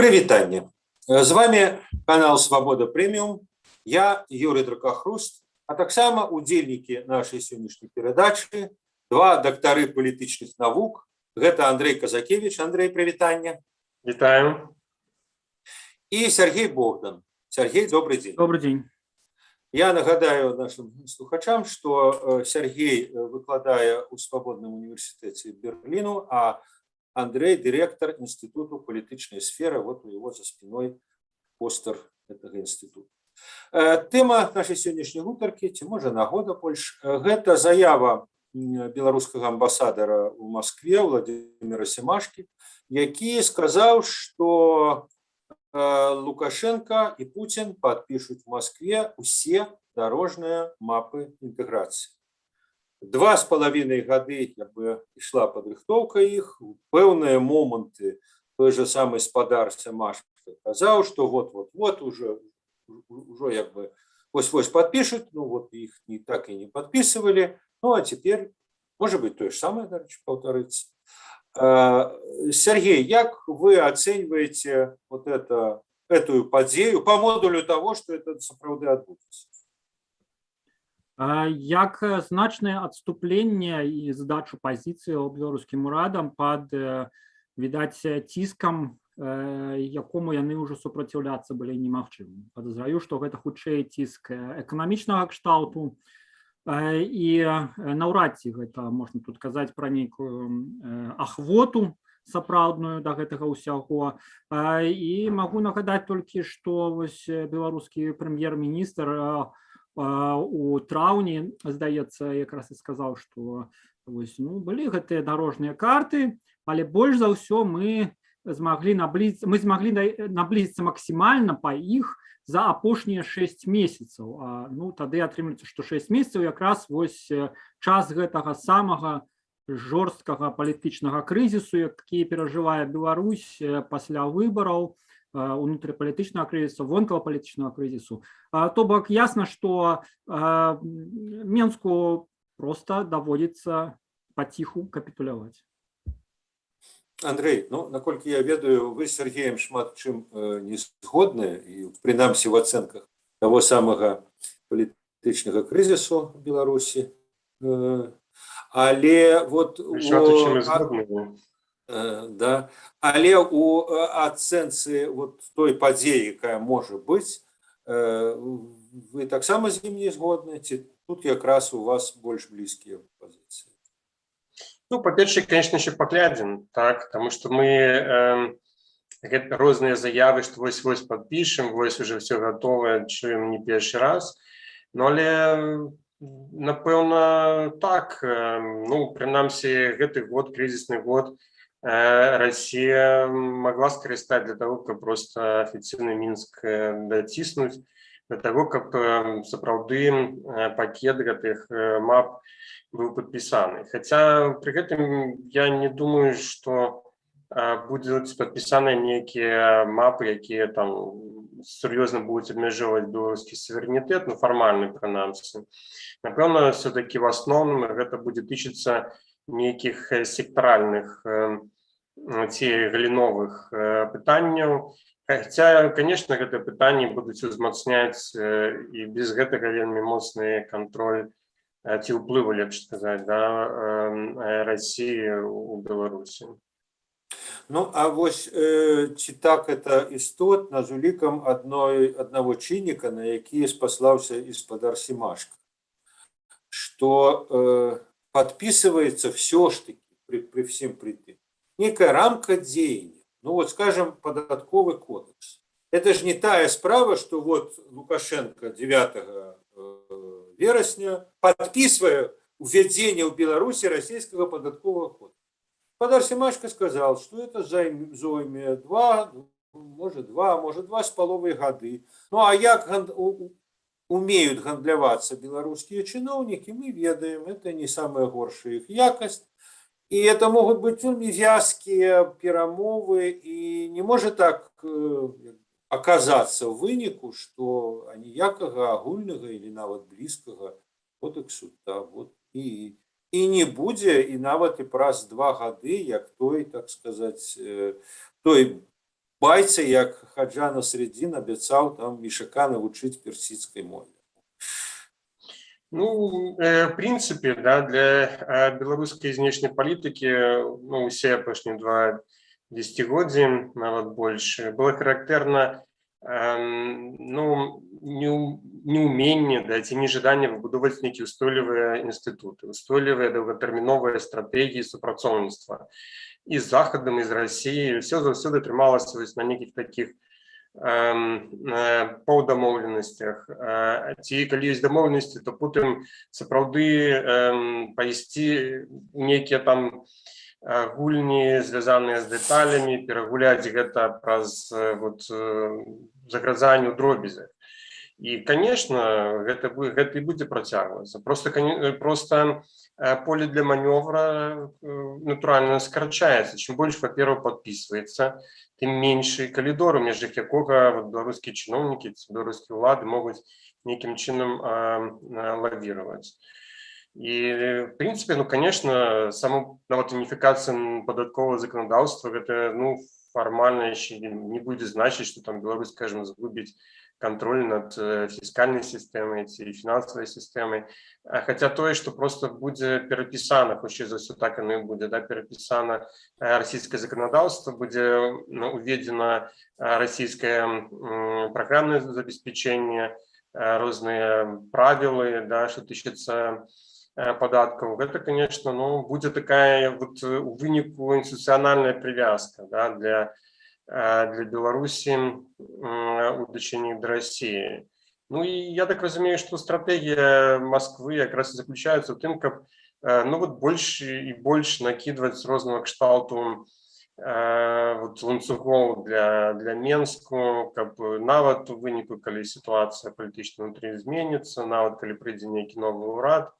Прывітанне. З вами канал «Свабода Прэміум». Я, Юрый Дракахруст, а таксама удзельнікі нашай сённяшняй перадачы, два дактары палітычных навук. Гэта Андрэй Казакевіч. Андрэй, прывітанне. Вітаю. І Сяргей Богдан. Сяргей, добры дзень. Добры дзень. Я нагадаю нашым слухачам, што Сяргей выкладае ў Свабодным універсітэце Берліну, а Андрэй — дырэктар Інстытуту палітычнай сферы. Вот у яго за спиной постер этого інстытута. Тэма нашай сённяшняй гутаркі, ці, можа, нагода больш, гэта заява беларускага амбасадара ў Маскве Уладзіміра Сямашкі, які сказаў, што Лукашэнка і Пуцін падпішуць у Маскве усе дарожныя мапы інтэграцыі. 2,5 гады як бы ішла падрыхтоўка іх. У пэўныя моманты той же самы спадар Сямашка казаў, что вот, вот, вот уже як бы вось-вось падпішуць. Ну вот, их не так и не подписывали. Ну а теперь, может быть, тое ж самое, дарэчы, паўтарыцца. Сяргей, як вы ацэньваеце вот эту падзею по модулю того, что это сапраўды адбудзецца? Як значнае адступленне і здачу пазіцыяў беларускім урадам пад, відаць, ціскам, якому яны ўжо супраціўляцца былі немагчымы. Падазраю, што гэта хутчэй ціск эканамічнага кшталту, і наўрад ці гэта можна тут казаць пра нейкую ахвоту сапраўдную да гэтага ўсяго. І магу нагадаць толькі, што вось беларускі прэм'ер-міністр у траўні, здаецца, якраз і сказаў, што вось, ну, былі гэтыя дарожныя карты, але больш за ўсё мы змаглі наблізіцца максімальна па іх за апошнія 6 месяцаў. Ну, тады атрымліваецца, што 6 месяцаў якраз вось час гэтага самага жорсткага палітычнага крызісу, які перажывае Беларусь пасля выбараў, унутрыпалітычнага крызісу, вонкава палітычнага крызісу. То бок ясна, што Менску проста даводзіцца паціху капітуляваць. Андрэй, ну, наколькі я ведаю, вы з Сяргеем шмат чым не згодны, і прынамсі в ацэнках того самага палітычнага крызісу в Беларусі. Але вот Шмат у чым і згодны. Да. Але у ацэнцы вот той падзеі, якая можа быць, вы таксама з ім не згодны, ці тут якраз у вас больш блізкія пазіцыі? Ну, па-першае, конечно, еще паглядзім, так, потому что мы гэта розныя заявы, што вось-вось падпішем, вось уже все готово, чуем не першы раз. Ну, але напэўна, так, ну, прынамсі, гэты год, крызісны год, Расія могла скарыстаць для того, каб просто афіцыйны Мінск даціснуць, для того, каб сапраўды пакет гэтых мап быў падпісаны. Хаця пры гэтым я не думаю, што будуць падпісаныя нейкія мапы, якія там сур'ёзна будуць абмяжоўваць беларускі суверэнітэт, ну, фармальны прынамсі. Напэўна, все-таки в асноўным гэта будзе тычыцца нейкіх сектаральных ці галіновых пытанняў. Хаця, конечно, гэтыя пытанні будуць узмацняць і без гэтага вельмі моцны кантроль ці ўплыву, лепш сказаць, да, Расіі у Беларусі. Ну, а вось ці так это істотна з улікам аднаго чынніка, на які спаслаўся і спадар Сямашка, што подписывается все ж таки при всем при тым некая рамка дзеяння. Ну вот, скажем, падатковы кодекс. Это ж не тая справа, что вот Лукашенко 9 верасня подписывае увядзенне ў Беларусі расійскага падатковага кодекса. Спадар Сямашка сказал, что это зойме 2, ну, может 2, может 2,5 гады. Ну а як умеют гандлявацца беларускія чыноўнікі, мы ведаем, это не самая горшая іх якасць. И это могут быть вельмі вязкія перамовы, і не можа так оказаться ў выніку, что аніякага агульнага или нават блізкага кодексу, да, вот і не будзе, і нават і праз 2 гады, як той, так сказать, той Байцы, як Хаджа Насрэдзін абяцаў там ішака навучыць персідскай мове. Ну, в принципе, да, для беларускай знешняй палітыкі, ну, усе апошнія 2 дзесяцігоддзі, нават больш, было характэрна ну, неуменне, да, ці нежаданне выбудоўваць нейкія устойлівыя інстытуты, устойлівыя доўгатэрміновыя стратэгіі супрацоўніцтва і з Захадам, і з Расіяй. Все заўсёды трымалася вось на нейкіх такіх паўдамоўленасцях, ці калі ёсць дамоўленасці, то потым сапраўды пайсці нейкія там гульні, звязаныя з дэталямі, перагуляць гэта праз вот загразанне ў дробязях. І, конечно, гэта і будзе працягвацца. Просто поле для манёвра натуральна скарачаецца. Чым больш папераў падпісваецца, тым меншы калідор, у межах якога вот беларускія чыноўнікі ці беларускія ўлады могуць нейкім чынам лавіраваць. І, в принципе, ну, конечно, саму нават уніфікацыя падатковага заканадаўства, гэта, ну, фармальна яшчэ не будзе значыць, што там Беларусь, скажем, згубіць кантроль над фіскальнай сістэмай ці фінансавай сістэмай. Хаця тое, што просто будзе перапісана, хутчэй за ўсё, так яно і будзе, да, перапісана расійскае заканадаўства, будзе, ну, уведзена расійскае праграмнае забеспячэнне, розныя правілы, да, што тычацца падаткаў. Гэта, конечно, ну, будзе такая вот у выніку інстытуцыянальная прывязка, да, для Беларусі у дачыненні да Расіі. Ну і я так разумею, што стратэгія Масквы якраз і заключаецца ў тым, каб ну вот больш і больш накідваць рознага кшталту вот ланцугоў для Менску, каб нават у выніку, калі сітуацыя палітычна ўнутры зменіцца, нават калі прыйдзе нейкі новы ўрад,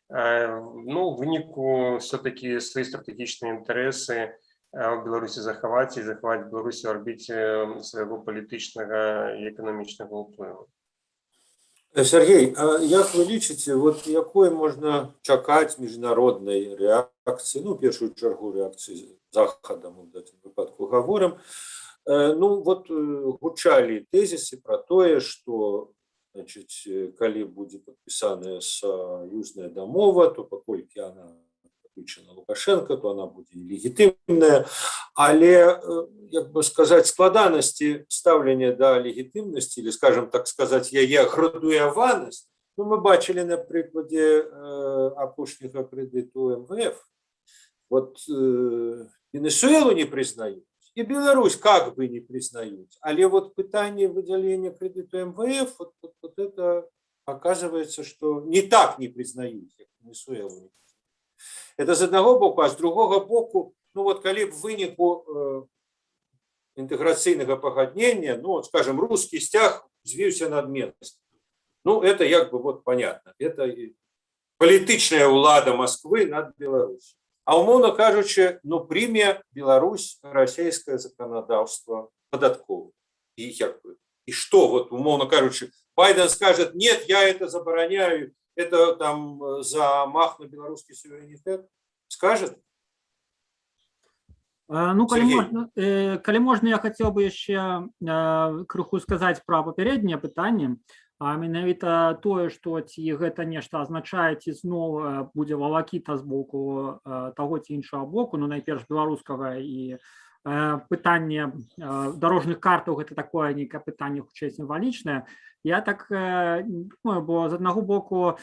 ну, у выніку все-таки свае стратэгічныя інтарэсы ў Беларусі захаваць і захаваць Беларусь у арбіце свайго палітычнага і эканамічнага ўплыву. Сяргей, а як вы лічыце, вот якой можна чакаць міжнароднай рэакцыі, ну, у першую чаргу рэакцыі Захада, мы в дадзеным выпадку гаворым? Ну, вот гучалі тэзісы пра тое, што, значит, калі будзе падпісаная саюзная дамова, то, паколькі она датычана Лукашенко, то она будзе легітымная. Але, як бы сказаць, складанасці стаўлення да легітымнасці или, скажем так сказать, яе градуяванасць, ну, мы бачылі на прыкладзе апошняга крэдыту МВФ. Вот Венесуэлу не прызнаюць і Беларусь как бы не прызнаюць, але вот пытанне выдзялення крэдыту МВФ, вот это оказывается, что не так не прызнаюць, як Венесуэлу не. Это з аднаго боку, а з другога боку, ну вот калі б выніку інтэграцыйнага пагаднення, ну вот, скажем, русский сцяг взвіўся над Менском. Ну, это як бы вот понятно. Это палітычная ўлада Москвы над Беларусью. А умоўна кажучы, ну, прыме Беларусь расійскае заканадаўства падатковае. І як бы, и что вот, умоўна кажучы, Байден скажет: «Нет, я это забараняю, это там замах на белорусский суверенитет», скажет? Ну, калі Сяргей. можна, калі можна, я хацеў бы яшчэ крыху сказаць пра папярэдняе пытанне, а менавіта тое, што ці гэта нешта азначае, ці зноў будзе валакіта з боку таго ці іншага боку, ну, найперш беларускага, і пытанне дарожных картаў — гэта такое нейкае пытанне хутчэй сімвалічнае. Я так не думаю, бо з аднаго боку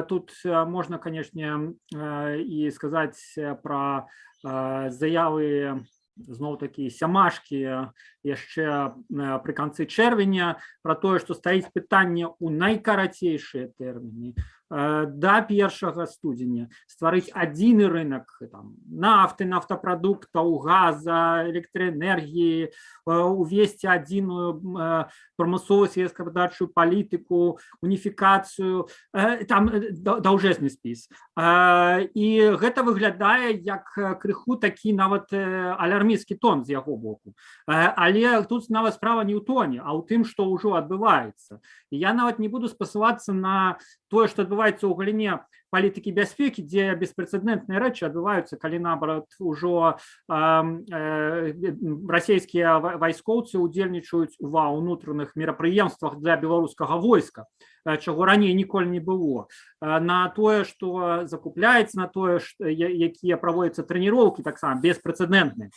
тут можна, канешне, і сказаць пра заявы зноў такі Сямашкі яшчэ пры канцы чэрвеня пра тое, што стаіць пытанне ў найкарацейшыя тэрміны да 1 студзеня стварыць адзіны рынок там нафты, нафтапрадуктаў, газа, электраэнергіі, увесці адзіную прамысловую сельскагаспадарчую палітыку, уніфікацыю, там даўжэзны спіс. І гэта выглядае як крыху такі нават алярмісцкі тон з яго боку. Але тут нават справа не ў тоне, а ў тым, што ўжо адбываецца. І я нават не буду спасылацца на тое, што адбываецца. адбываецца ў галіне палітыкі бяспекі, дзе беспрэцэдэнтныя рэчы адбываюцца, калі наоборот ужо расійскія вайскоўцы удзельнічаюць ва ўнутраных мерапрыемствах для беларускага войска, чаго раней ніколі не было, на тое, што закупляецца, на тое, якія праводзяцца трэніроўкі, таксама беспрэцэдэнтныя.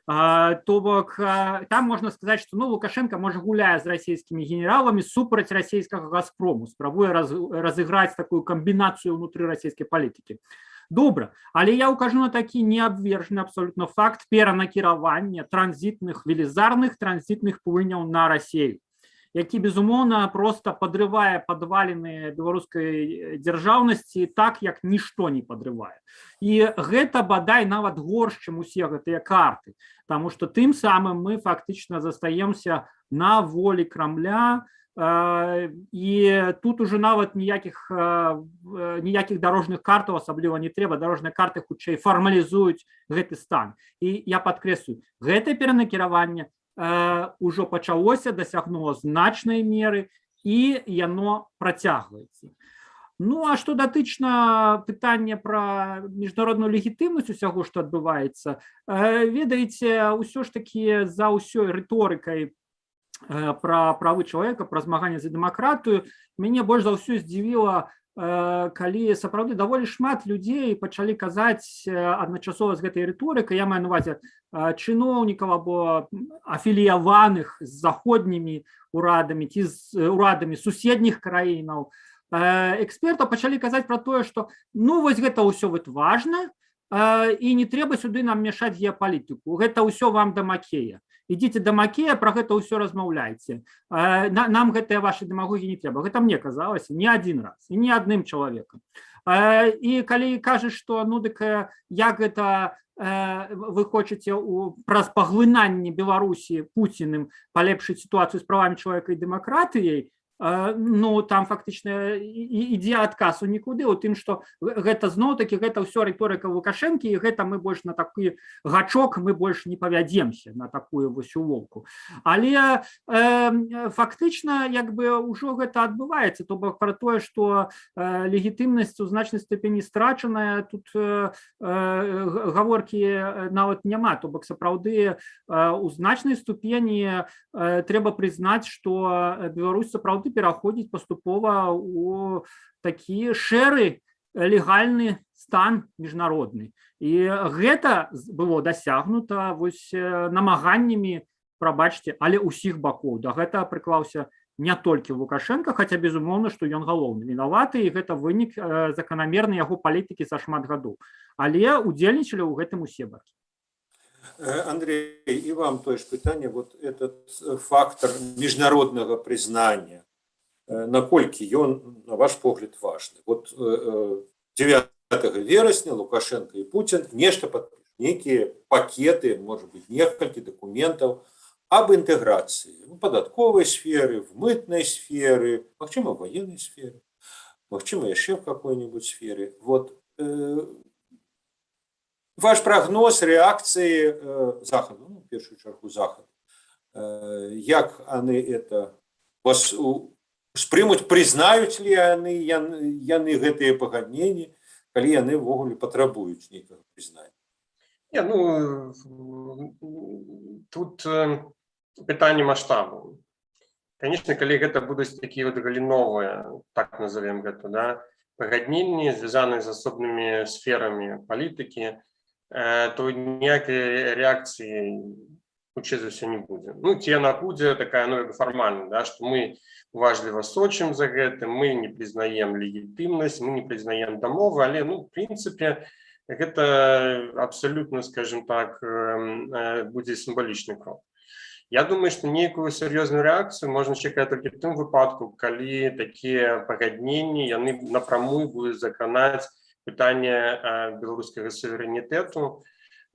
То бок там можна сказаць, што, ну, Лукашэнка можа гуляе з расійскімі генераламі супраць расійскага Газпрому, спрабуе разыграць такую камбінацыю ўнутры расійскай палітыкі. Добра, але я укажу на такі неабвержаны абсолютно факт перанакіравання транзітных, велізарных транзітных плыняў на Расею, які, безумоўна, просто падрывае падваліны беларускай дзяржаўнасці так, як нішто не падрывае. І гэта бадай нават горш, чым усе гэтыя карты, таму што тым самым мы фактычна застаемся на волі Крамля, і тут уже нават ніякіх дарожных картаў асабліва не трэба. Дарожныя карты хутчэй фармалізуюць гэты стан. І я падкрэслю, гэтае перанакіраванне ўжо пачалося, дасягнула значнай меры, і яно працягваецца. Ну а што датычна пытання пра міжнародную легітымнасць усяго, што адбываецца, ведаеце, ўсё ж такі за ўсёй рыторыкай пра правы чалавека, пра змаганне за дэмакратыю, мяне больш за ўсё здзівіла, калі сапраўды даволі шмат людзей пачалі казаць адначасова з гэтай рыторыкай, я маю на увазе чыноўнікаў або афіліяваных з заходнімі урадамі ці з урадамі суседніх краінаў, экспертаў, пачалі казаць пра тое, што, ну, вось гэта ўсё вот важна, і не трэба сюды нам мяшаць геапалітыку, гэта ўсё вам да Макея, ідзіце да Макея, пра гэта ўсё размаўляйце, нам гэтыя ваши дэмагогіі не трэба. Гэта мне казалася не адзін раз і не адным чалавекам. І калі кажаш, што, ну, дык як гэта вы хочаце праз паглынанне Беларусі Пуціным палепшыць сітуацыю з правамі чалавека і дэмакратыяй, ну, там фактычна ідзе адказ у нікуды, у тым, што гэта зноў-такі гэта ўсё рыторыка Лукашэнкі, і гэта мы больш на такі гачок, мы больш не павядземся на такую вось улоўку. Але фактычна як бы ўжо гэта адбываецца. То бок пра тое, што легітымнасць у значнай ступені страчаная, тут гаворкі нават няма. То бок сапраўды у значнай ступені трэба прызнаць, што Беларусь сапраўды пераходзіць паступова у такі шэры легальны стан міжнародны, і гэта было дасягнута вось намаганнямі, прабачце, але ўсіх бакоў. Да гэта прыклаўся не толькі Лукашэнка, хаця безумоўна, што ён галоўны вінаваты і гэта вынік заканамерны яго палітыкі за шмат гадоў, але удзельнічалі ў гэтым усе бакі. Андрей, і вам тое ж пытанне. Вот этот фактор міжнароднага прызнання, наколькі ён, на ваш погляд, важны? Вот 9 верасня Лукашенко і Путин нешта подпишут, некія пакеты, может быть, некалькі документаў об інтэграцыі в падатковай сферы, в мытнай сферы, магчыма, в военной сферы, магчыма, яшчэ в какой-нибудь сфере. Вот ваш прогноз реакции Захаду, ну, в першую чаргу Захаду, як они это успрымуць, прызнаюць ли яны гэтыя пагадненні, калі яны ўвогуле патрабуюць нейкага прызнання? Не, ну, тут пытанне маштабу. Конечно, калі гэта будуць такія вот галіновыя, так назовем гэта, да, пагадненні, звязаныя з асобнымі сферамі палітыкі, то ніякай рэакцыі хутчэй за ўсё не будзе. Ну, ці яна будзе такая, ну, як бы фармальна, да, што мы уважліва сочым за гэтым, мы не прызнаем легітымнасць, мы не прызнаем дамовы, але, ну, в прынцыпе, гэта абсалютна, скажем так, будзе сімвалічны крок. Я думаю, што нейкую сур'ёзную рэакцыю можна чакаць толькі в тым выпадку, калі такія пагадненні яны напрамую будуць закранаць пытанне беларускага суверэнітэту,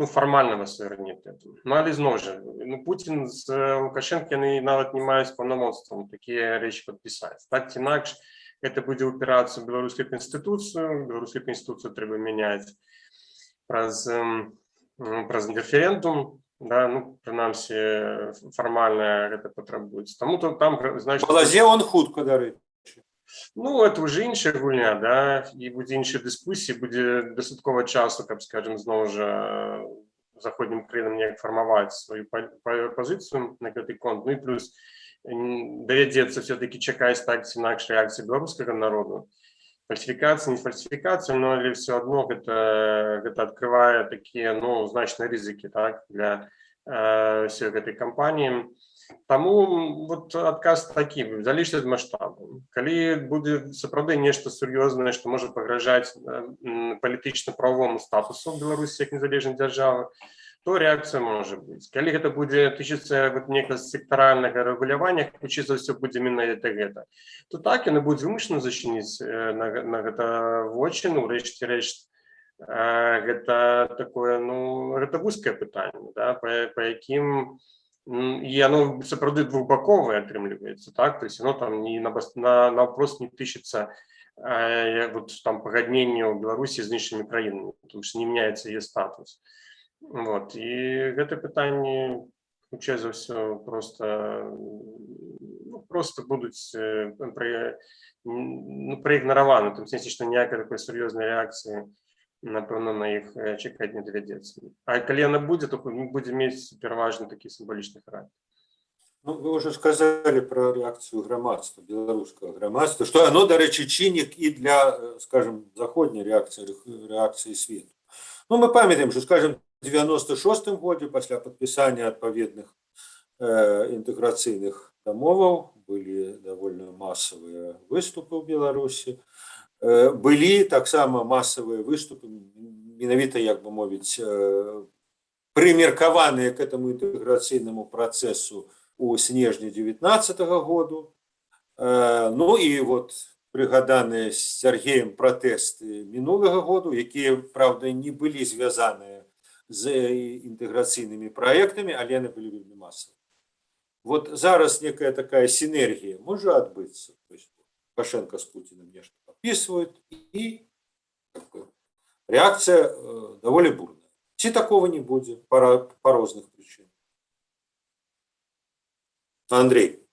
ну, фармальнага суверэнітэту. Ну, але зноў жа, ну, Пуцін з Лукашэнка, яны нават не маюць паўнамоцтваў такія рэчы падпісаць. Так ці інакш, гэта будзе ўпірацца ў беларускую канстытуцыю, беларускую канстытуцыю трэба мяняць праз рэферэндум, да, ну, прынамсі, фармальна гэта патрабуецца. Таму то там, значит, Балазе он хутка, дарэчы. Ну, это уже іншая гульня, да, і будзе іншая дыскусія, будзе дастаткова часу, каб, скажем, зноў жа заходнім краінам неяк фармаваць сваю пазіцыю на гэты конт. Ну і плюс давядзецца все-таки чакаць так ці інакш рэакцыі беларускага народу. Фальсіфікацыя, не фальсіфікацыя, но але все адно гэта адкрывае такія, ну, значныя рызыкі, так, для всей гэтай кампаніі. Таму вот адказ такі: залежыць ад маштабу. Калі будзе сапраўды нешта сур'ёзнае, што можа пагражаць палітычна-правовому статусу Беларусі як незалежнай дзяржавы, то рэакцыя можа быць. Калі гэта будзе тычыцца вот некага сектаральнага рэгулявання, хутчэй за ўсё будзе менавіта гэта, то так, яны будуць вымушаны зачыніць на гэта вочы. Ну, рэшце рэшт, гэта такое, ну, гэта вузкае пытанне, да, па якім і оно сапраўды двухбаковае атрымліваецца, так, то есть оно там не на наўпрост не тычыцца вот там пагадненняў Беларусі з іншымі краінамі, потому что не меняется ее статус. Вот, і гэта пытанне, хутчэй за ўсё, просто, ну, просто будуць ну, праігнараваны, там сэнсе, што ніякай такой сур'ёзнай рэакцыі, напэўна, на іх чакаць не давядзецца. А калі яна будзе, то будзе мець пераважна такі сімвалічны характар. Ну, вы уже сказали про реакцию грамадства, беларускага грамадства, что оно, дарэчы, чыннік і для, скажем, заходняй реакции, реакции свету. Ну, мы памятаем, что, скажем, в 96 годзе пасля падпісання адпаведных інтэграцыйных дамоваў былі довольно масавыя выступы ў Беларусі. Былі таксама масавыя выступы, менавіта, як бы мовіць, прымеркаваныя к этому інтэграцыйнаму працэсу у снежні 19 году. Ну і вот прыгаданыя з Сергеем пратэсты мінулага году, якія, праўда, не былі звязаныя з інтэграцыйнымі праектамі, але яны былі вельмі масавыя. Вот зараз некая такая сінергія можа адбыцца. То есть Лукашенко с Путиным нешта подписывают, и как бы реакция довольно бурная. Ці такого не будзе по розных прычынах? Андрей.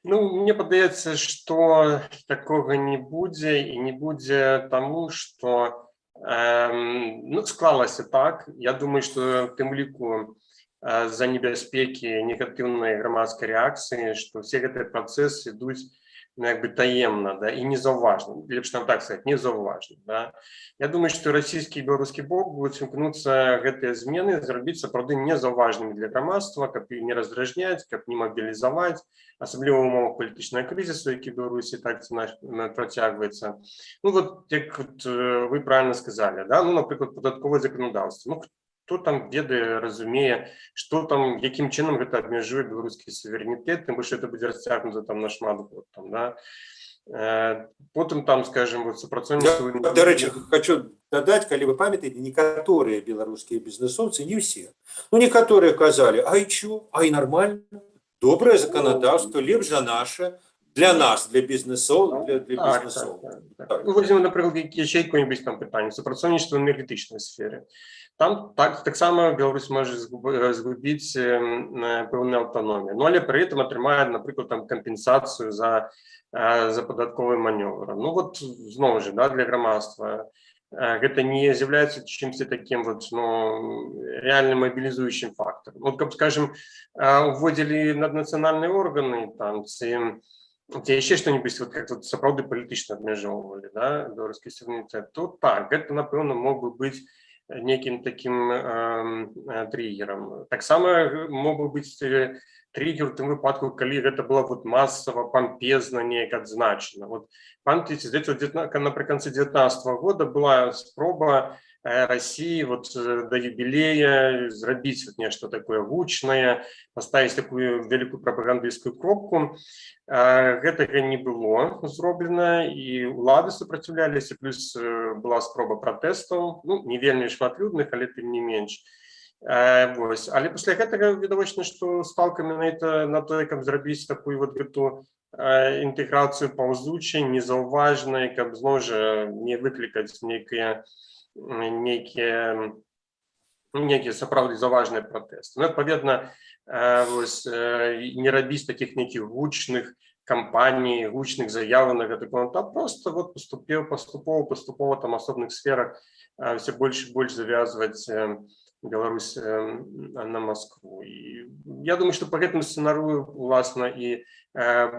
Ну, мне падаецца, што такога не будзе, і не будзе таму, што ну, склалася так. Я думаю, што тым ліку з-за небяспекі негатыўнай грамадскай рэакцыі, што ўсе гэтыя працэсы ідуць, ну, як бы таемна, да, і незаўважна, лепш нам так сказать, незаўважна, да. Я думаю, што расійскі і беларускі бок будуць імкнуцца гэтыя змены зрабіць сапраўды незаўважнымі для грамадства, каб і не раздражняць, каб не мабілізаваць, асабліва ў умовах палітычнага крызісу, які Беларусі так ці інакш працягваецца. Ну вот, як вот, вы правильно сказали, да, ну, напрыклад, падатковае заканадаўства. Ну, хто там ведае, разумее, што там, якім чынам гэта абмяжуе беларускі суверэнітэт, тым больш это будзе расцягнута там на шмат год там, да. Потым там, скажем, вот супрацоўніцтва. Я, дарэчы, хочу дадаць, калі вы памятаеце, некаторыя беларускія бізнесоўцы, не ўсе, ну, некаторыя казалі: «Ай, чё, ай, нормально, добрае заканадаўства, лепш за наше, для нас, для бізнесоў, для бізнесоў». Так. Ну, возьмем, напрыклад, яшчэ якое-нибудь там пытанне супрацоўніцтва ў энергетычнай сферы. Там так таксама Беларусь можа згубіць пэўную аўтаномію, ну, але пры этом атрымае, напрыклад, там кампенсацыю за падатковы манёвр. Ну вот, зноў жа, да, для грамадства гэта не з'яўляецца чымсьці таким вот, ну, реально мобілізуючым фактарам. Вот каб, скажем, уводзілі наднацыянальныя органы там ці яшчэ что-нибудь, вот как тут сапраўды палітычна абмяжоўвалі, да, беларускі суверэнітэт, то так, гэта, напэўна, мог бы быць некім таким триггером. Таксама мог бы быць триггер у тым выпадку, калі гэта было вот масава, пампезна неяк адзначана. Вот памятаеце, здаецца, напрыканцы 19 года была спроба России вот до юбилея зрабіць вот нешта такое гучнае, паставіць такую вялікую прапагандысцкую кропку. Гэтага не было зроблена, і улады супраціўляліся, плюс была спроба пратэстаў, ну, не вельмі шматлюдных, але тым не менш. Вось. Але пасля гэтага відавочна, што стаўка менавіта на тое, каб зрабіць такую вот гэту інтэграцыю паўзучай, незаўважнай, каб зноў жа не выклікаць нейкія, ну, нейкія сапраўды заўважныя пратэсты. Ну, адпаведна, вось, не рабіць такіх нейкіх гучных кампаніі, гучных заяваў на гэты конт, а просто вот паступіў паступова, паступова там асобных сферах все больш і больш завязваць Беларусь на Москву. І я думаю, что по гэтаму сцэнарыю уласна і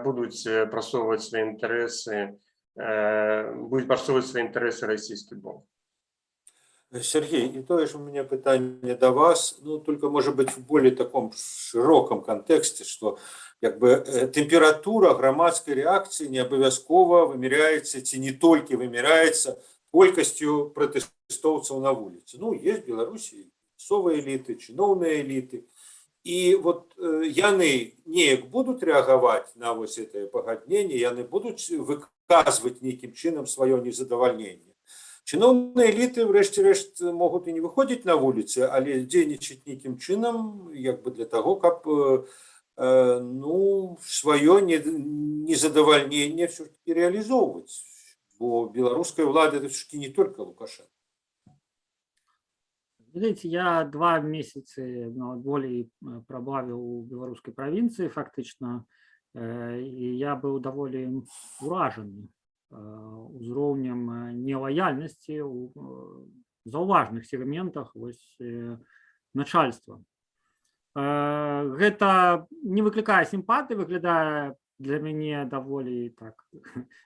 будуць прасоўваць свае інтарэсы, будуць прасоўваць свае інтарэсы расійскі бок. Сергей, і тое ж у меня пытанне да вас, ну, только, может быть, в более таком широком контексте, что як бы температура грамадскай реакции не абавязкова вымеряется ці не толькі вымеряется колькасцю пратэстоўцаў на вуліцы. Ну, есть в Беларуси мясцовыя эліты, чыноўныя эліты. І вот яны неяк будуць рэагаваць на вось гэтае пагадненне, яны будуць выказваць нейкім чынам сваё незадавальненне. Чыноўныя эліты, ўрэшце рэшт, могуць і не выходзіць на вуліцы, але дзейнічаць нейкім чынам, як бы для таго, каб ну, сваё незадавальненне все-таки рэалізоўваць. Бо беларуская ўлада — это все-таки не только Лукашенко. Ведаеце, я 2 месяцы, ну, болей прабавіў у беларускай правінцыі фактычна, і я быў даволі уражаны узроўнем нелаяльнасці ў заўважных сегментах вось начальства. Гэта не выклікае сімпатыі, выглядае для мяне даволі так,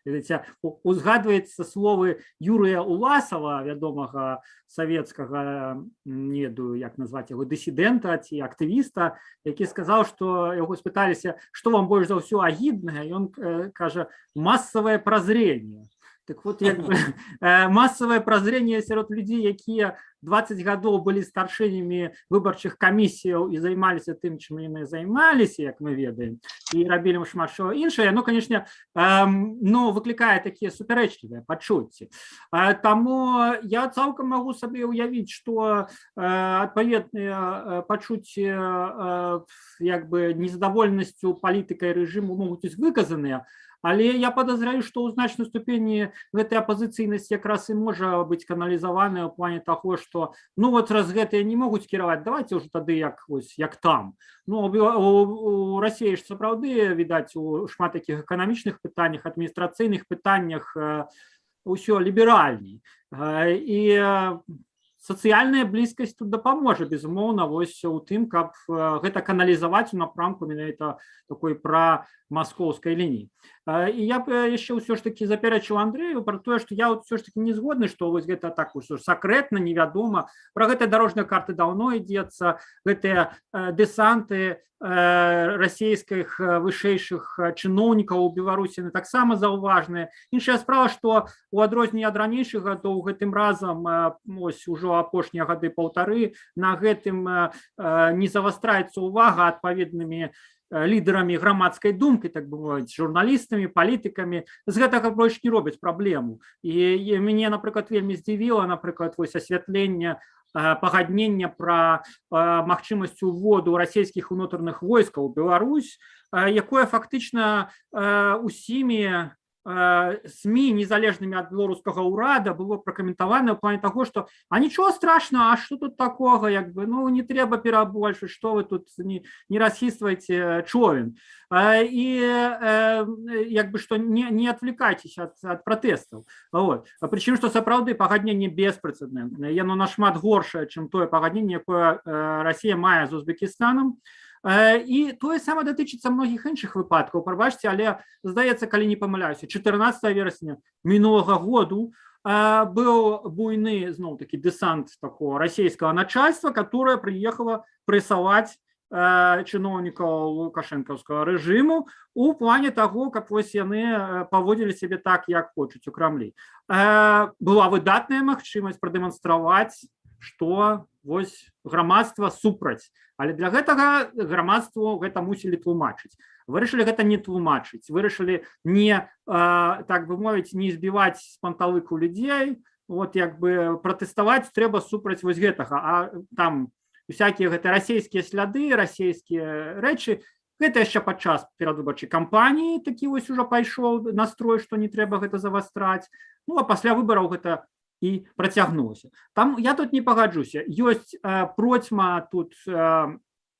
ведаеце, узгадваецца словы Юрыя Уласава, вядомага савецкага, не ведаю, як назваць яго, дысідэнта ці актывіста, які сказаў, што яго спыталіся, што вам больш за ўсё агіднае, ён кажа: «Массовое прозрение». Так вот, як бы, массовое прозрение сярод людзей, якія 20 гадоў былі старшынямі выбарчых камісіяў і займаліся тым, чым яны займаліся, як мы ведаем, і рабілі шмат чого іншае, ну, конечно, ну, выклікае такія супярэчлівыя пачуцці. Таму я цалкам магу сабе ўявіць, што адпаведныя пачуцці як бы незадаволенасцю палітыкай рэжыму могуць быць выказаныя, але я падазраю, што ў значнай ступені гэтая апазіцыйнасць якраз і можа быць каналізаваная ў плане таго, што, ну, вот раз гэтыя не могуць кіраваць, давайте ўжо тады як вось як там. Ну, у Расіі ж сапраўды, відаць, у шмат такіх эканамічных пытаннях, адміністрацыйных пытаннях ўсё ліберальней. І сацыяльная блізкасць тут дапаможа, безумоўна, вось у тым, каб гэта каналізаваць у напрамку менавіта такой пра маскоўскай лініі. І я б яшчэ ўсё ж таки запярэчыў Андрею про тое, што я вот ўсё ж таки не згодны, што вось гэта так усё сакрэтна, невядома. Про гэтыя дарожныя карты даўно ідзецца, гэтыя дэсанты расійскіх вышэйшых чыноўнікаў у Беларусі, яны таксама заўважныя. Іншая справа, што у адрозненне ад ранейшых гадоў гэтым разам, ось ужо апошнія гады паўтары, на гэтым не завастраецца ўвага адпаведнымі лідарамі грамадскай думкі, так бы мовіць, журналістамі, палітыкамі. З гэтага больш не робяць праблему. І мяне, напрыклад, вельмі здзівіла, напрыклад, вось асвятленне пагаднення пра магчымасць уводу расійскіх унутраных войскаў у Беларусь, якое фактычна усімі СМІ, незалежнымі ад беларускага ўрада, было пракаментавана ў плане таго, што а нічого страшного, а что тут такога, як бы, ну, не трэба перабольшваць, что вы тут не расхістваеце човен. І як бы што не отвлекайтесь ад пратэстаў. Вот. Прычым што сапраўды пагадненне беспрэцэдэнтнае, яно нашмат горшае, чым тое пагадненне, якое Расія мае з Узбекістанам. І тое самае датычыцца многіх іншых выпадкаў. Прабачце, але, здаецца, калі не памыляюся, 14 верасня мінулага году быў буйны зноў такі дэсант такого расійскага начальства, которое прыехала прэсаваць чыноўнікаў лукашэнкаўскага рэжыму у плане таго, каб вось яны паводзілі сябе так, як хочуць у Крамлі. Была выдатная магчымасць прадэманстраваць, што вось грамадства супраць. Але для гэтага грамадству гэта мусілі тлумачыць. Вырашылі гэта не тлумачыць, вырашылі не, так бы мовіць, не збіваць з панталыку людзей. Вот як бы пратэставаць трэба супраць вось гэтага, а там всякие гэта расійскія сляды, расійскія рэчы, гэта яшчэ падчас перадвыбарчай кампаніі такі вось ужо пайшоў настрой, што не трэба гэта завастраць. Ну а пасля выбараў гэта і працягнулася. Там я тут не пагаджуся. Ёсць процьма тут.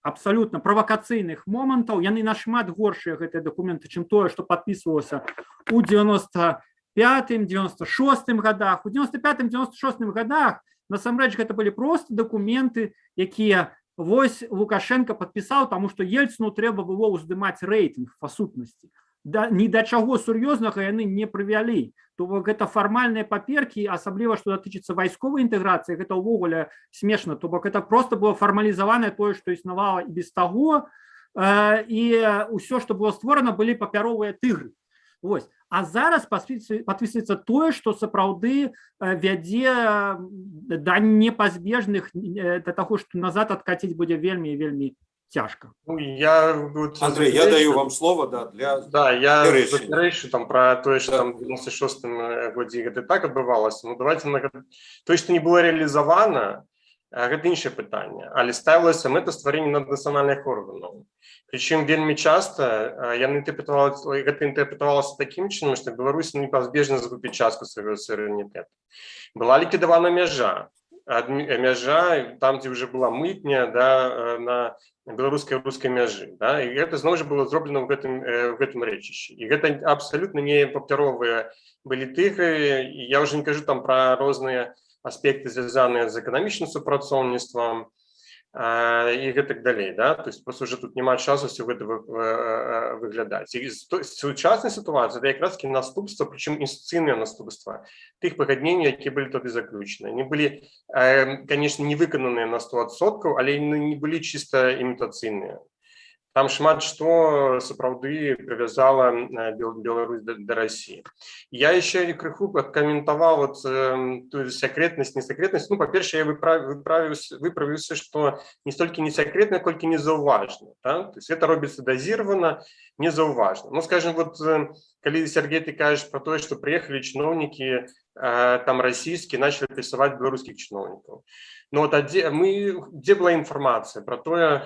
Абсалютна правакацыйных момантаў. Яны нашмат горшыя, гэтыя дакументы, чым тое, што падпісвалася у 95, 96 годах. У 95, 96 годах насамрэч гэта былі просто дакументы, якія вось Лукашенко падпісаў, таму што Ельцыну трэба было ўздымаць рэйтынг. Па сутнасці, да, ні да чаго сур'ёзнага яны не прывялі. То бок гэта фармальныя паперкі, асабліва што датычыцца вайсковай інтэграцыі, гэта ўвогуле смешна. То бок это просто было фармалізаванае тое, што існавала і без таго, і ўсё, што было створана, былі папяровыя тыгры. Вось. А зараз падпісваецца тое, што сапраўды вядзе да непазбежных, да таго, што назад адкаціць будзе вельмі, вельмі цяжка. Ну, я вот Андрей, я даю вам слово, да, для Да, я заперечення. Заперечу там про тое, что там в 96-м годзе гэта так адбывалася. Ну, давайте на тое, што не было рэалізавана, гэта іншае пытанне, але ставілася мэта стварэння наднацыянальных органаў. Прычым вельмі часта яны інтэрпрэтавалася, гэта інтэрпрэтавалася такім чынам, што Беларусь непазбежна згубіць частку свайго суверэнітэту. Была ліквідавана мяжа, мяжа там, дзе уже была мытня, да, на беларускай, рускай мяжы, да, і гэта зноў жа было зроблена ў гэтым рэчышчы, і гэта абсалютна не папяровыя былі тыгры. І я уже не кажу там пра розныя аспекты, звязаныя з эканамічным супрацоўніцтвам і гэтак далей, да. То есть просто уже тут няма часу все гэта выглядаць. І сучасная сітуацыя — это якраз таки наступства, прычым інстытуцыйныя наступства тых пагадненняў, які былі тады заключаны. Они былі, конечно, не выкананыя на 100%, але яны не былі чыста імітацыйныя. Там шмат што сапраўды прывязала Беларусь да России. Я еще крыху адкаментаваў вот тую сакрэтнасць, не сакрэтнасць. Ну, па-першае, я выправіўся, что не столькі не сакрэтна, колькі незаўважна, да? То есть это робіцца дазіравана, незаўважна. Ну, скажем, вот калі, Сергей, ты кажаш про тое, что приехали чыноўнікі там расійскія, начали прессовать беларускіх чыноўнікаў. Ну вот, а дзе была інфармацыя про тое,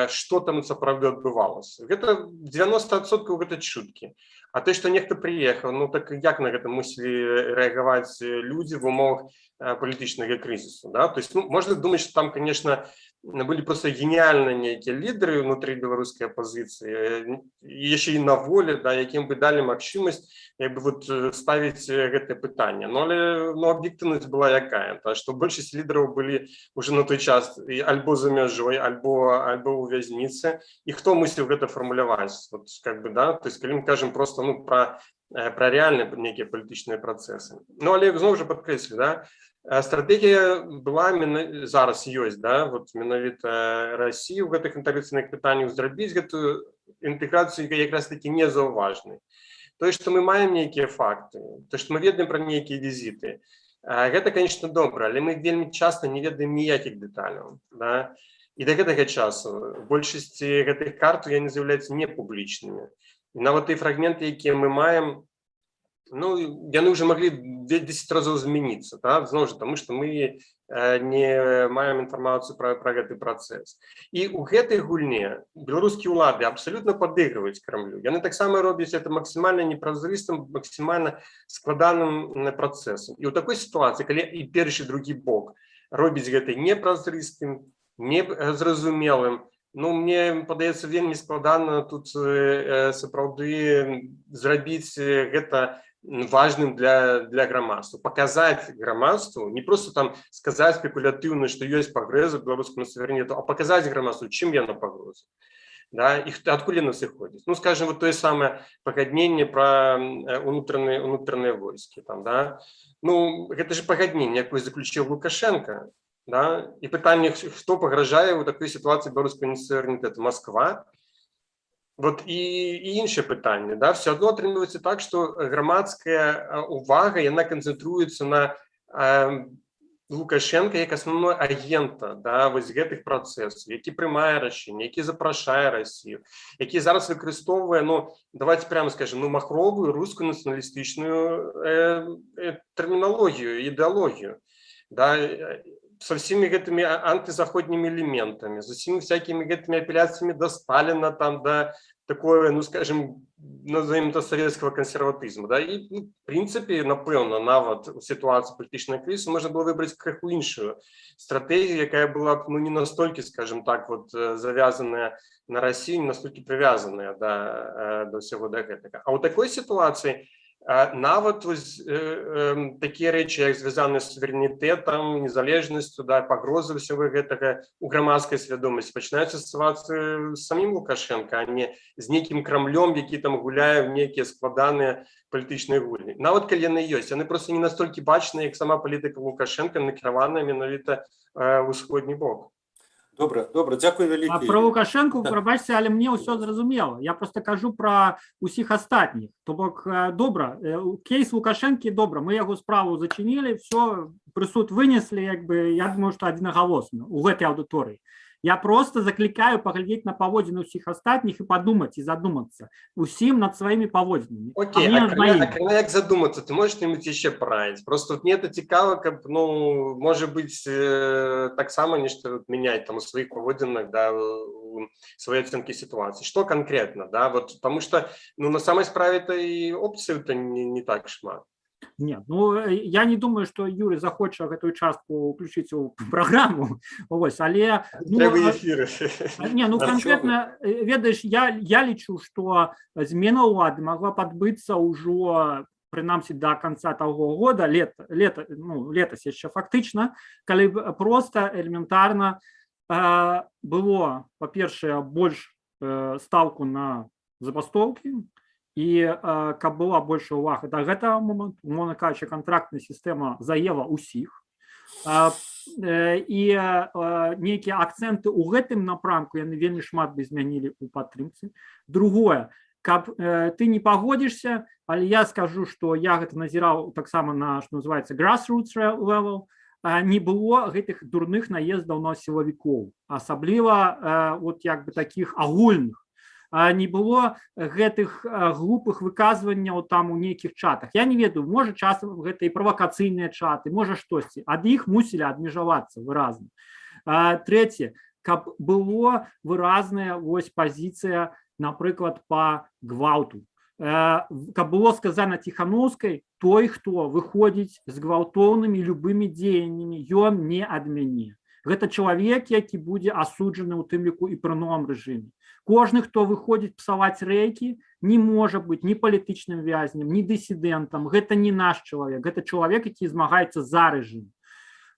что там сапраўды адбывалася? Гэта 90% гэта чуткі. А то, что нехта прыехаў, ну так як на гэта мусілі рэагаваць людзі в умовах палітычнага крызісу, да? То есть, ну, можна думаць, что там, конечно, былі просто гениальна нейкія лідары внутри беларускай апазіцыі, яшчэ і на воле, да, якім бы далі магчымасць як бы вот ставіць гэтае пытанне. Но але, ну, аб'ектыўнасць была якая та, што большасць лідараў былі уже на той час і альбо за мяжой, альбо ў вязніцы, і хто мусіў гэта фармуляваць? Вот как бы, да, то есть калі мы кажам просто, ну, про рэальныя нейкія палітычныя працэсы. Ну, але зноў жа падкрэслю, да, стратэгія была зараз ёсць, да, вот менавіта Россию ў гэтых інтэграцыйных пытаннях, зрабіць гэтую інтэграцыю якраз таки незаўважнай. Тое, што мы маем нейкія факты, то, што мы ведаем пра нейкія візіты, гэта, конечно, добра, але мы вельмі часта не ведаем ніякіх дэталяў, да? І да гэтага часу большасці гэтых карт яны з'яўляюцца непублічнымі. І нават тыя фрагменты, якія мы маем, ну, яны уже маглі 10 разоў змяніцца, да? Зноў жа таму, што мы не маем інфармацыю пра гэты працэс. І ў гэтай гульне беларускія ўлады абсалютна падыгрываюць Крамлю. Яны таксама робяць это максімальна непразрыстым, максімальна складаным працэсам. І ў такой сітуацыі, калі і першы, другі бок робіць гэта непразрыстым, незразумелым, ну, мне падаецца, вельмі складана тут сапраўды зрабіць гэта важным для грамадства, показать грамадству, не просто там сказать спекулятыўна, что ёсць пагроза беларускаму суверэнітэту, а показать грамадству, чым яна пагроза, да, і адкуль яна сыходзіць. Ну, скажем, вот тое самае пагадненне про унутраныя войскі там, да. Ну, гэта же пагадненне, якое заключыў Лукашенко, да? І пытанне, хто пагражае ў такой сітуацыі беларускаму суверэнітэту? Москва? Вот і іншае пытанне, да. Все одно атрымліваецца так, что грамадская увага, яна канцэнтруецца на Лукашенко як асноўной агента, да, вось гэтых працэсаў, які прымае рашэнне, які запрашае Россию, які зараз выкарыстоўвае, ну, давайте прямо скажем, ну, махровую рускую нацыяналістычную тэрміналогію, ідэалогію, да, со всеми гэтымі антызаходнімі элементамі, з усімі всякими гэтымі апеляцыямі да Сталіна там, да. Такое, ну, скажем, назовем это, советского консерватызму, да. І, ну, в принципе, напэўна, нават у сітуацыі палітычнага крызісу можна было выбраць крыху іншую стратэгію, якая была б, ну, не настолькі, скажем так, вот завязаная на Россию, не настолькі прывязаная да ўсяго да гэтага. А ў такой сітуацыі нават вось такія рэчы, як звязаны з суверэнітэтам, незалежнасцю, да, пагрозы ўсяго гэтага у грамадскай свядомасці пачынаюць асацыявацца з самім Лукашенко, а не з нейкім Крамлём, які там гуляе в нейкія складаныя палітычныя гульні. Нават калі яны ёсць, яны просто не настолькі бачныя, як сама палітыка Лукашенко, накіраваная менавіта ўсходні бок. Добра, дзякуй А вялікі. про Лукашенко, Так. прабачце, але мне ўсё зразумела. Я просто кажу пра усіх астатніх. То бок добра, кейс Лукашэнкі, добра, мы яго справу зачынілі, все, прысуд вынеслі, як бы, я думаю, што адзінагалосна у гэтай аўдыторыі. Я просто заклікаю паглядзець на паводзіны ўсіх астатніх і падумаць, і задумацца усім над сваімі паводзінамі. Окей, мне а над акрамя, маімі. акрамя як задумацца, ты можешь что-нибудь еще параіць? Просто вот мне это цікава, каб, ну, может быть, таксама нешта вот менять там у сваіх паводзінах, да, у сваёй ацэнкі сітуацыі. Что конкретно, да, вот, потому что, ну, на самой справе-то и опцый-то не так шмат. Нет, ну, я не думаю, что Юрый захоча гэтую частку ўключыць у праграму. Вось, але, ну, Трэба эфіры. Не, ну А конкретно, ведаеш, я лічу, што змена ўлады могла б адбыцца ўжо прынамсі до конца таго года, лета, ну, летась яшчэ фактычна, калі б просто элементарна было, па-першае, больш стаўку на забастоўкі і каб была большая увага да гэтага моманту, умоўна кажучы, кантрактная сістэма заела ўсіх. І нейкія акцэнты ў гэтым напрамку, яны вельмі шмат бы змянілі ў падтрымцы. Другое, каб ты не пагодзішся, але я скажу, што я гэта назіраў таксама на, что называется, grassroots level, не было гэтых дурных наездаў на сілавікоў, асабліва вот як бы таких агульных, не было гэтых глупых выказванняў там у нейкіх чатах. Я не ведаю, можа, часам гэта і правакацыйныя чаты, можа, штосьці, ад іх мусілі абмежавацца выразна. Трэцяе, каб было выразная вось пазіцыя, напрыклад, по гвалту, каб было сказана Ціхановскай: той, хто выходзіць з гвалтоўнымі любымі дзеяннямі, ён не ад мяне, гэта чалавек, які будзе асуджаны, у тым ліку і пры новым рэжыме. Кожны, хто выходзіць псаваць рэйкі, не можа быць ні палітычным вязнем, ні дысідэнтам. Гэта не наш чалавек, гэта чалавек, які змагаецца за рэжым.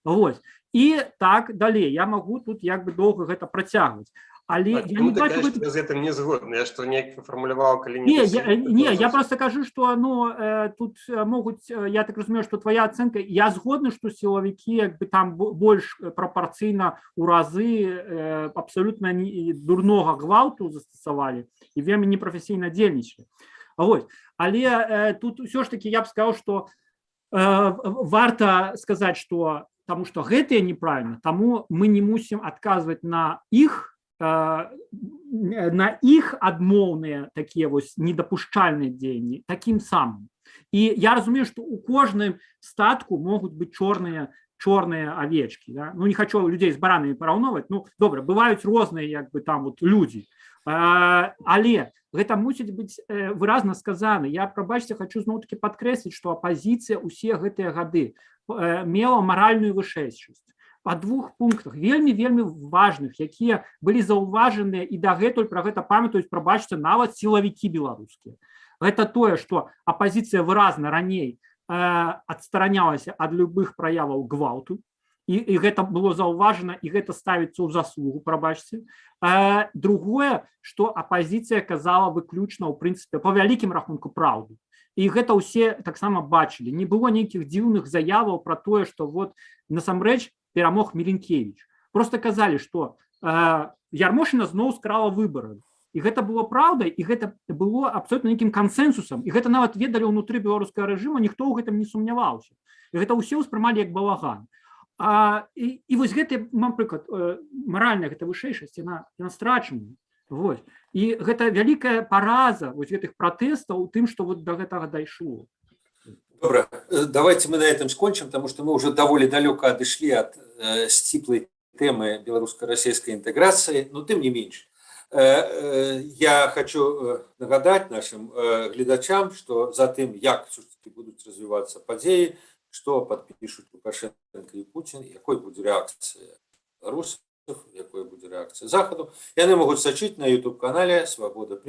Вось, і так далей, я магу тут як бы доўга гэта працягваць, але Так, я ну, не ты, бачу конечно, я з гэтым не згодны. Я што неяк фармуляваў, калі Не, я, дасі- не, я просто кажу, что, ну, тут могуць, я так разумею, что твоя ацэнка, я згодны, что сілавікі як бы там больш прапарцыйна у разы абсолютно не, дурнога гвалту застасавалі і вельмі непрафесійна дзейнічалі. Вось. Але тут усё ж таки я б сказал, что варта сказаць, что таму что гэтыя неправильно, таму мы не мусім адказваць на іх адмоўныя такія вось недапушчальныя дзеянні такім самым. І я разумею, что у кожным статку могуць быць чорныя авечкі, да? Ну, не хочу людзей з баранамі параўноўваць, ну добра, бываюць розныя як бы там вот людзі, але гэта мусіць быць выразна сказана. Я, прабачце, хочу зноў-таки падкрэсліць, што апазіцыя усе гэтыя гады мела маральную вышэйшасць па двух пунктах, вельмі, вельмі важных, якія былі заўважаныя і дагэтуль пра гэта памятаюць, прабачце, нават сілавікі беларускія. Гэта тое, што апазіцыя выразна раней адстаранялася ад любых праяваў гвалту, і гэта было заўважана, і гэта ставіцца ў заслугу, прабачце. Другое, што апазіцыя казала выключна, ў прынцыпе, па вялікім рахунку, праўду, і гэта ўсе таксама бачылі. Не было нейкіх дзіўных заяваў пра тое, што вот насамрэч перамог Мілінкевич. Просто казалі, што Ярмошына зноў скрала выбары, і гэта было праўдай, і гэта было абсолютно нейкім кансэнсусам, і гэта нават ведалі ўнутры беларускага рэжыма, ніхто ў гэтым не сумняваўся, і гэта ўсе ўспрымалі як балаган. І вось гэты, напрыклад, маральная гэта вышэйшасць, яна страчаная. Вось. І гэта вялікая параза вось гэтых пратэстаў у тым, што вот до гэтага дайшло. Добра, давайте мы на этом скончым, потому что мы уже даволі далёка адышлі ад сціплай тэмы беларуска-расійскай інтэграцыі, но тым не менш. Я хочу нагадаць нашым гледачам, што за тым, як усё ж такі будуць развівацца падзеі, што падпішуць Лукашэнка і Пуцін, якой будзе рэакцыя беларусаў, якой будзе рэакцыя Захаду, яны могуць сачыць на YouTube-канале «Свабода Прэміум».